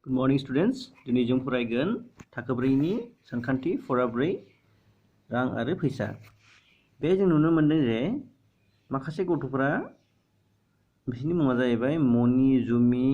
Good morning students. दिनै जों फरायगोन थाखो 4 नि सानखान्थि फरा 4 रां आरो फैसा। बे जों नुनो मोनदों जे माखासे गथ'फोरा बिसोरनि मुङा जाहैबाय मनि, जुमि,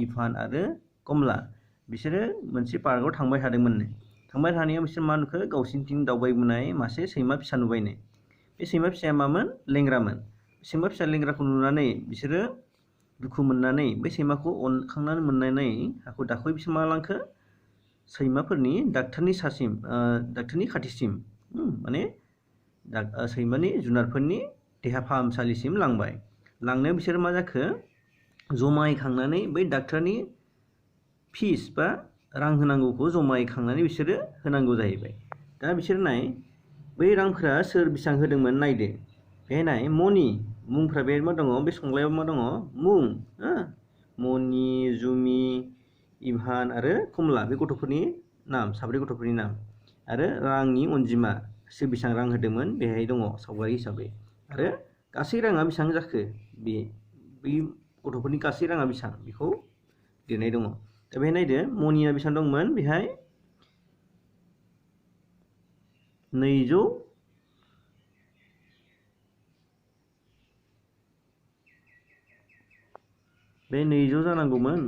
इभान आरो कमला। बिसोरो मोनसे पार्कआव थांबाय थादोंमोननो। थांबाय थानायाव बिसोर मा नुखो? गावसिनिथिं दावबायबोनाय मासे सैमा फिसा नुबायनो। बे सैमा फिसाया मामोन? लेंग्रामोन। सैमा फिसा लेंग्राखौ नुनानै बिसोरो दुखु मोननानै बै सैमाखौ अनखांनानै मोननानै हाखु दाखुयै बिसोर मा लांखो? सैमाफोरनि डाक्टारनि खाथिसिम माने सैमानि जुनारफोरनि देहा फाहामसालिसिम लांबाय। लांनायाव बिसोर मा जाखो? जमायै खांनानै बै डाक्टारनि फिस बा रां होनांगौखौ जमायै खांनानै बिसोरो होनांगौ जाहैबाय। दा बिसोर नाय बै रांफोरा सोर बेसेबां होदोंमोन नायदो। बेहाय नाय मनि मुंफ्रा बे मा दङ? बे संलायाव मा दङ? मुं मनि, जुमि, इभान आरो कमला बे गथ'फोरनि नाम, साब्रै गथ'फोरनि नाम। आरो रांनि अनजिमा सोर बेसेबां रां होदोंमोन बेहाय दङ सावगारि हिसाबै। आरो गासै राङा बेसेबां जाखो? बै गथ'फोरनि गासै राङा बेसेबां बेखौ लिरनाय दङ। दा बेहाय नायदो मनिया बेसेबां दंमोन? बेहाय 200 बे 200 जानांगौमोन।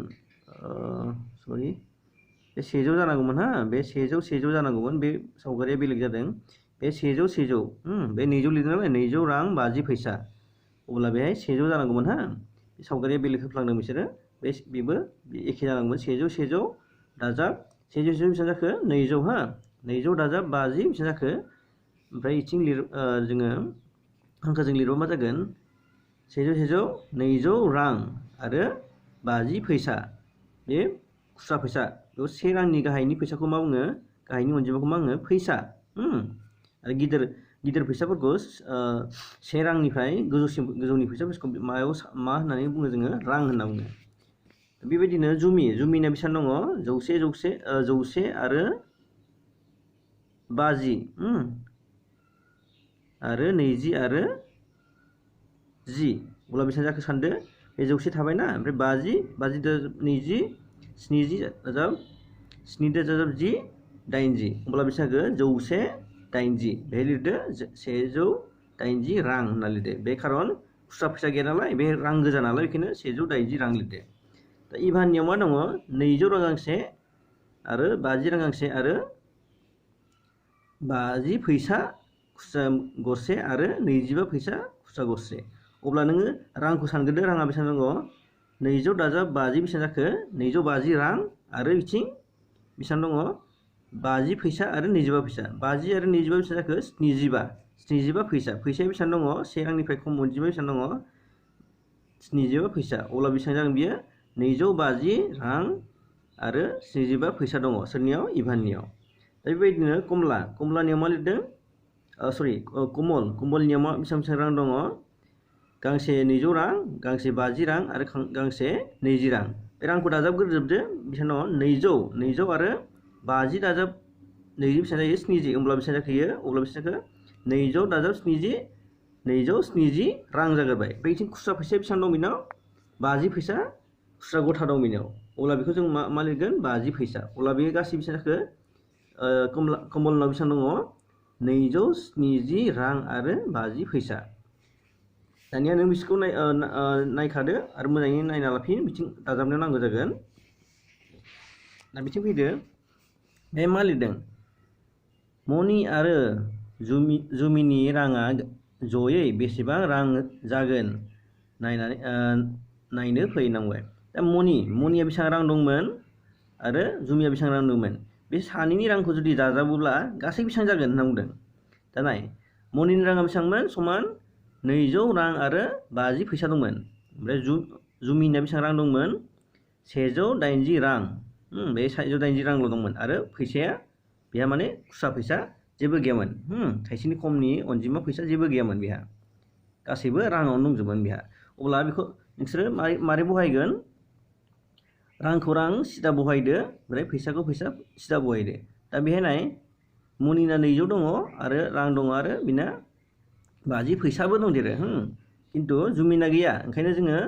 सरि, बे 100 जानांगौमोन बे 100 जानांगौमोन। बे सावगारिया बेलेग जादों। बे 100 बे 200 लिरदों नालाय 200 रां 50 फैसा। अब्ला बेहाय 100 जानांगौमोन बे सावगारिया बेलेग होफ्लांदों बिसोरो। बेबो एखे जानांगौमोन। 100 दाजाब 100 बेसेबां जाखो? 200 200 दाजाब 50 बेसेबां जाखो? ओमफ्राय इथिं जोङो हांखोजों लिरबा मा जागोन? 100 200 रां आरो 50 फैसा। बे खुस्रा फैसा। बेयाव 1 रांनि गाहायनि फैसाखौ मा बुङो? गाहायनि अनजिमाखौ मा बुङो? फैसा। आरो गिदिर फैसाफोरखौ 1 रांनिफ्राय गोजौनि फैसाफोरखौ मा होननानै बुङो जोङो? रां होनना बुङो। बेबायदिनो जुमिना बेसेबां दङ? 100 आरो 50 आरो 20 आरो 10। अब्ला बेसेबां जाखो सानदो? बे 100 थाबायना, ओमफ्राय 50 दाजाब 20 70 दाजाब 7 दाजाब 10 80। अब्ला बेसेबां जाखो? 180। बेहाय लिरदो 180 रां होनना लिरदो। बे खारन खुस्रा फैसा गैया नालाय, बे रां गोजा नालाय, बेखायनो 180 रां लिरदो। दा इभाननियाव मा दङ? 200 रां गांसे आरो 50 रां गांसे आरो 50 फैसा खुस्रा गरसे आरो 25 फैसा खुस्रा गरसे। अब्ला नोङो रांखौ सानग्रोदो। राङा बेसेबां दङ? 200 दाजाब 50 बेसेबां जाखो? 250 रां आरो बिथिं बेसेबां दङ? 50 फैसा आरो 25 फैसा। 50 आरो 25 बेसेबां जाखो? 75 फैसा। फैसाया बेसेबां दङ? 1 रांनिफ्राय खम अनजिमा बेसेबां दङ? 75 फैसा। अब्ला बेसेबां जागोन बियो? 250 रां आरो 75 फैसा दङ। सोरनियाव? इभाननियाव। दा बेबायदिनो कमलानियाव मा लिरदों? कमलनियाव मा बेसेबां रां दङ? गांसे 200 रां, गांसे 50 रां आरो गांसे 20 रां। बे रांखौ दाजाबग्रोजोबदो। बेसेबां दङ? 200 आरो 50 दाजाब 20 बेसेबां जायो? 70। अब्ला बेसेबां जाखोयो? अब्ला बेसेबां जाखो? 200 दाजाब 70 270 रां जाग्रोबाय। बैथिं खुस्रा फैसाया बेसेबां दं बेनाव? 50 फैसा खुस्रा गथा दं बेनाव। अब्ला बेखौ जों मा लिरगोन? 50 फैसा। अब्ला बे गासै बेसेबां जाखो? कमलनाव बेसेबां दङ? 270 रां आरो 50 फैसा। दानिया नों बिसोरखौ नायखादो आरो मोजाङै नायना लाफिन। बिथिं दाजाबनो नांगौ जागोन। दा बिथिं फैदो। बे मा लिरदों? मनि आरो जुमिनि राङा जयै बेसेबां रां जागोन नायनो फैनांबाय। दा मनिया बेसेबां रां दंमोन आरो जुमिया बेसेबां रां दंमोन? बे सानैनि रांखौ जुदि दाजाबोब्ला गासै बेसेबां जागोन होनना बुंदों। दा नाय, मनिनि राङा बेसेबांमोन? समान 200 रां आरो 50 फैसा दंमोन। ओमफ्राय जुमिनिया बेसेबां रां दंमोन? 180 रां। बे 180 रांल' दंमोन। आरो फैसाया बेहा माने खुस्रा फैसा जेबो गैयामोन। थाइसेनि खमनि अनजिमा फैसा जेबो गैयामोन बेहा। गासैबो राङावनो दंजोबोमोन बेहा। अब्ला बेखौ नोंसोरो मारै बहायगोन? रांखौ रां सिदा बहायदो, ओमफ्राय फैसाखौ फैसा सिदा बहायदो। दा बेहाय नाय, मनिना 200 दङ आरो रां दङ आरो बिना 50 फैसाबो दंदेरो। खिन्थु जुमिना गैया। ओंखायनो जोङो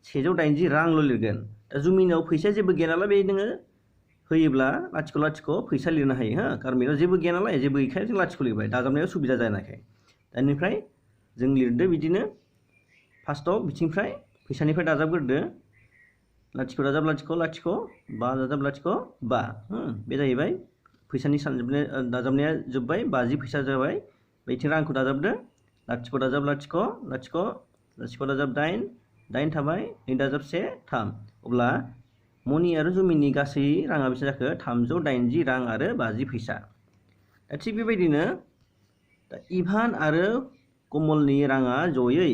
180 रांल' लिरगोन। दा जुमिनाव फैसाया जेबो गैया नालाय, बे नोङो होयोब्ला लाथिख' लाथिख' फैसा लिरनो हायो हो कारन बेनाव जेबो गैया नालाय जेबो गैखाया जों लाथिख' लिरबाय दाजाबनायाव सुबिदा जानायखाय दानिफ्राय जों लिरदो बिदिनो फार्स्टआव बिथिंनिफ्राय फैसानिफ्राय दाजाबग्रोदो लाथिख' दाजाब लाथिख' लाथिख' बा दाजाब लाथिख' बा बे जाहैबाय फैसानि दाजाबनाया जोब्बाय 50 फैसा जाबाय बेथिं रांखौ दाजाबदो लाथिख' दाजाब लाथिख' लाथिख' लाथिख' दाजाब 8 8 थाबाय 2 दाजाब 1 3 अब्ला मनि आरो जुमिननि गासै राङा बेसेबां जाखो 380 रां आरो 50 फैसा दा थिग बेबायदिनो इभान आरो कमलनि राङा जयै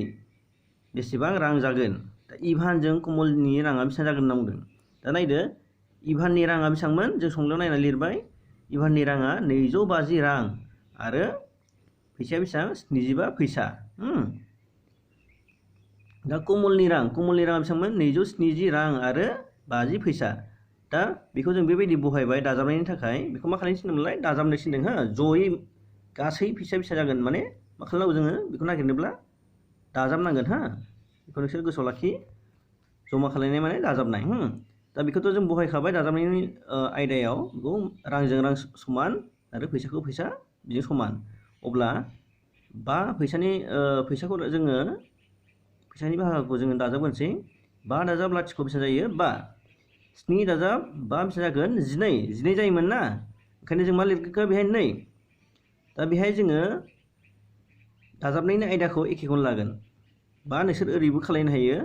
बेसेबां रां जागोन दा इभानजों कमलनि राङा बेसेबां जागोन होनना बुंदों दा नायदो इभाननि राङा बेसेबांमोन जों संलायाव नायना लिरबाय इभाननि राङा 250 रां आरो फैसाया बेसेबां 75 फैसा दा कमलनि राङा बेसेबांमोन 270 रां आरो 50 फैसा दा बेखौ जों बेबायदि बहायबाय दाजाबनायनि थाखाय बेखौ मा खालामनो थिनदोंमोनलाय दाजाबनो थिनदों हो जयै गासै फैसा जागोन माने मा खालामनांगौ जोङो बेखौ नागिरनोब्ला दाजाबनांगोन हा बेखौ नोंसोर गोसोआव लाखि जमा खालामनाय माने दाजाबनाय दा बेखौथ' जों बहायखाबाय दाजाबनायनि आयदायाव बेखौ रांजों रां समान आरो फैसाखौ फैसा बिजों समान अब्ला बा फैसाखौ जोङो फैसानि बाहागोखौ जोङो दाजाबगोनसै 5 दाजाब लाथिख' बेसेबां जायो 5 7 दाजाब 5 बेसेबां जागोन 12 जायोमोन ना ओंखायनो जों मा लिरगोन बेहाय 2 दा बेहाय जोङो दाजाबनायनि आयदाखौ एखेखौनो लागोन बा नोंसोर ओरैबो खालामनो हायो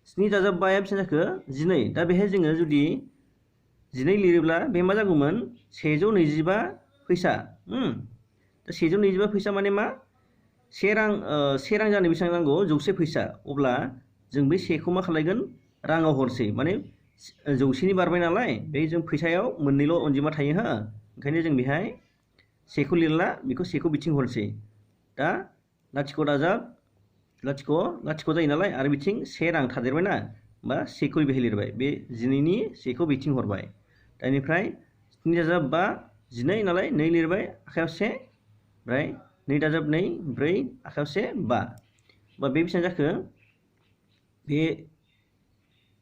7 दाजाब 5 या बेसेबां जाखो 12 दा बेहाय जोङो जुदि 12 लिरोब्ला बे मा जागौमोन 125 फैसा दा 125 फैसा माने मा 1 रां जानो बेसेबां नांगौ 100 फैसा अब्ला जों बे 1खौ मा खालामगोन राङाव हरसै माने 100नि बारबाय नालाय बे जों फैसायाव मोननैल' अनजिमा थायो हा ओंखायनो जों बेहाय 1खौ लिरला बेखौ 1खौ बिथिं हरसै दा लाथिख' दाजाब लाथिख' लाथिख' जायो नालाय आरो बिथिं 1 रां थादेरबायना बा 1खौ बेहाय लिरबाय बे 12नि 1खौ बिथिं हरबाय दानिफ्राय 7 दाजाब 5 12 नालाय 2 लिरबाय आखायाव 1 ओमफ्राय 2 दाजाब 2 4 आखायाव 1 5 बा बे बेसेबां जाखो बे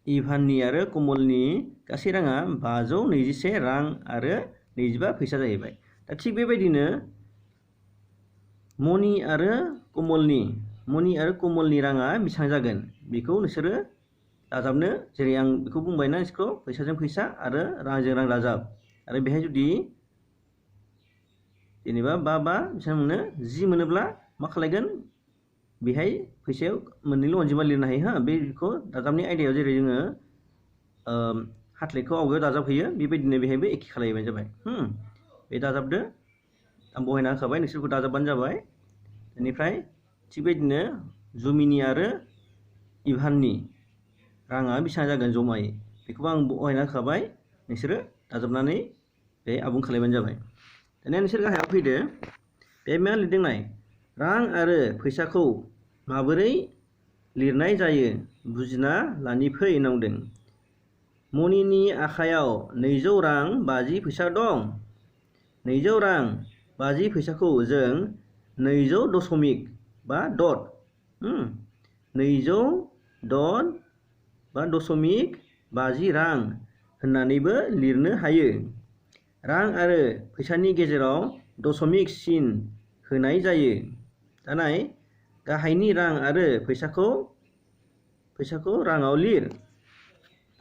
इभाननि आरो कमलनि गासै राङा 521 रां आरो 25 फैसा जाहैबाय दा थिग बेबायदिनो मनि आरो कमलनि राङा बेसेबां जागोन बेखौ नोंसोरो दाजाबनो जेरै आं बेखौ बुंबायना नोंसोरखौ फैसाजों फैसा आरो रांजों रां दाजाब आरो बेहाय जुदि जेनेबा 5 बेसेबां मोनो 10 मोनोब्ला मा खालामगोन बेहाय फैसायाव मोननैल' अनजिमा लिरनो हायो हा बेखौ दाजाबनाय आयदायाव जेरै जोङो हाथ्लेखौ आवगायाव दाजाबहैयो बेबायदिनो बेहायबो एखे खालामबानो जाबाय बे दाजाबदो आं बहायना होखाबाय नोंसोरखौ दाजाबबानो जाबाय बेनिफ्राय थिग बेबायदिनो जुमिनि आरो इभाननि राङा बेसेबां जागोन जमायै बेखौबो आं बहायना होखाबाय नोंसोरो दाजाबनानै बे आबुं खालामबानो जाबाय दानिया नोंसोर गाहायाव फैदो बे मा लिरदों नाय रां आरो फैसाखौ माबोरै लिरनाय जायो बुजिना लानि फै होनना बुंदों मनिनि आखायाव 200 रां 50 फैसा दं 200 रां 50 फैसाखौ जों 200 दशमिक बा डट 200 डट बा दशमिक 50 रां होननानैबो लिरनो हायो रां आरो फैसानि गेजेराव दशमिक सिन होनाय जायो दानाय गाहायनि रां आरो फैसाखौ राङाव लिर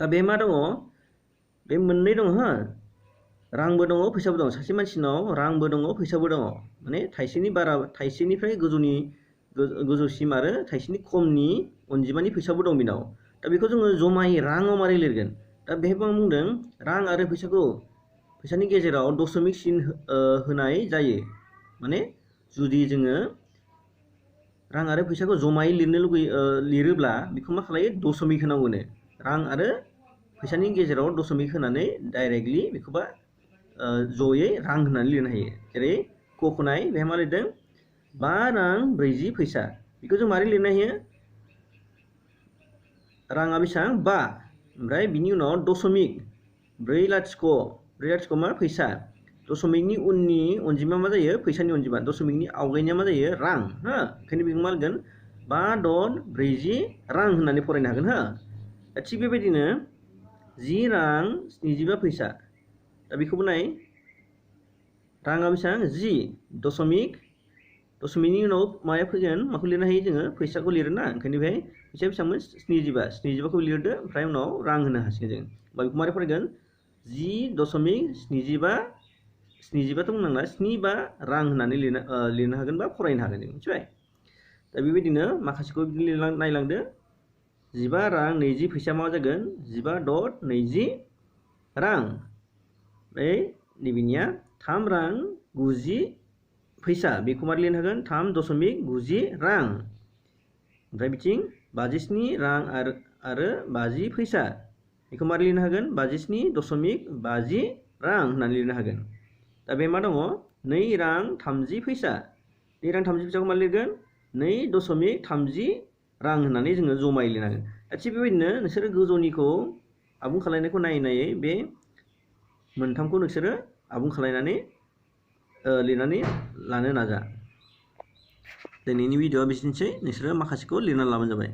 दा बे मा दङ बे मोननै दङ हा रांबो दङ फैसाबो दं सासे मानसिनाव रांबो दङ फैसाबो दङ माने थाइसेनि बारा थाइसेनिफ्राय गोजौसिम आरो थाइसेनि खमनि अनजिमानि फैसाबो दं बिनाव दा बेखौ जोङो जमायै राङाव मारै लिरगोन दा बेहायबो आं बुंदों रां आरो फैसानि गेजेराव दशमिक सिन होनाय जायो माने जुदि जोङो रां आरो फैसाखौ जमायै लिरोब्ला बेखौ मा खालायो दशमिक होनांगौनो रां आरो फैसानि गेजेराव दशमिक होनानै डाइरेक्टलि बेखौबा जयै रां होनानै लिरनो हायो जेरै कखनाय बेहाय मा लिरदों 5 रां 40 फैसा बेखौ जों मारै लिरनो हायो राङा बेसेबां 5 ओमफ्राय बिनि उनाव दशमिक 4 लाथिख' मा फैसा दशमिकनि उननि अनजिमा मा जायो फैसानि अनजिमा दशमिकनि आवगायनाया मा जायो रां हा ओंखायनो बेखौ मा लिरगोन 5.40 रां होननानै फरायनो हागोन हा थिग बेबायदिनो 10 रां 75 फैसा दा बेखौबो नाय राङा बेसेबां 10 दशमिकनि उनाव माया फैगोन माखौ लिरनो हायो जोङो फैसाखौ लिरोना ओंखायनो बेहाय फैसाया बेसेबांमोन 75खौ लिरदो ओमफ्राय उनाव रां होनो हासिगोन जों बा बेखौ मारै फरायगोन 10.75 बुंनांला 7 रां होननानै लिरनो हागोन बा फरायनो हागोन जों मिथिबाय दा बेबायदिनो माखासेखौ बिदिनो नायलांदो 15 रां 20 फैसा मा जागोन 15.20 रां ओमफ्राय नैबेनिया 3 रां 90 फैसा बेखौ मारै लिरनो हागोन 3.90 रां ओमफ्राय बिथिं 57 रां आरो 50 फैसा बेखौ मारै लिरनो हागोन 57.50 रां होननानै लिरनो हागोन दा बे मा दङ 2 रां 30 फैसा 2 रां 30 फैसाखौ मारै लिरगोन 2.30 रां होननानै जोङो जमायै लिरनो हागोन दा थिग बेबायदिनो नोंसोरो गोजौनिखौ आबुं खालायनायखौ नायै बे मोनथामखौ नोंसोरो आबुं खालायनानै लिरनानै लानो नाजा दिनैनि भिडिअआ बिदिनोसै नोंसोरो माखासेखौ लिरना लाबानो जाबाय।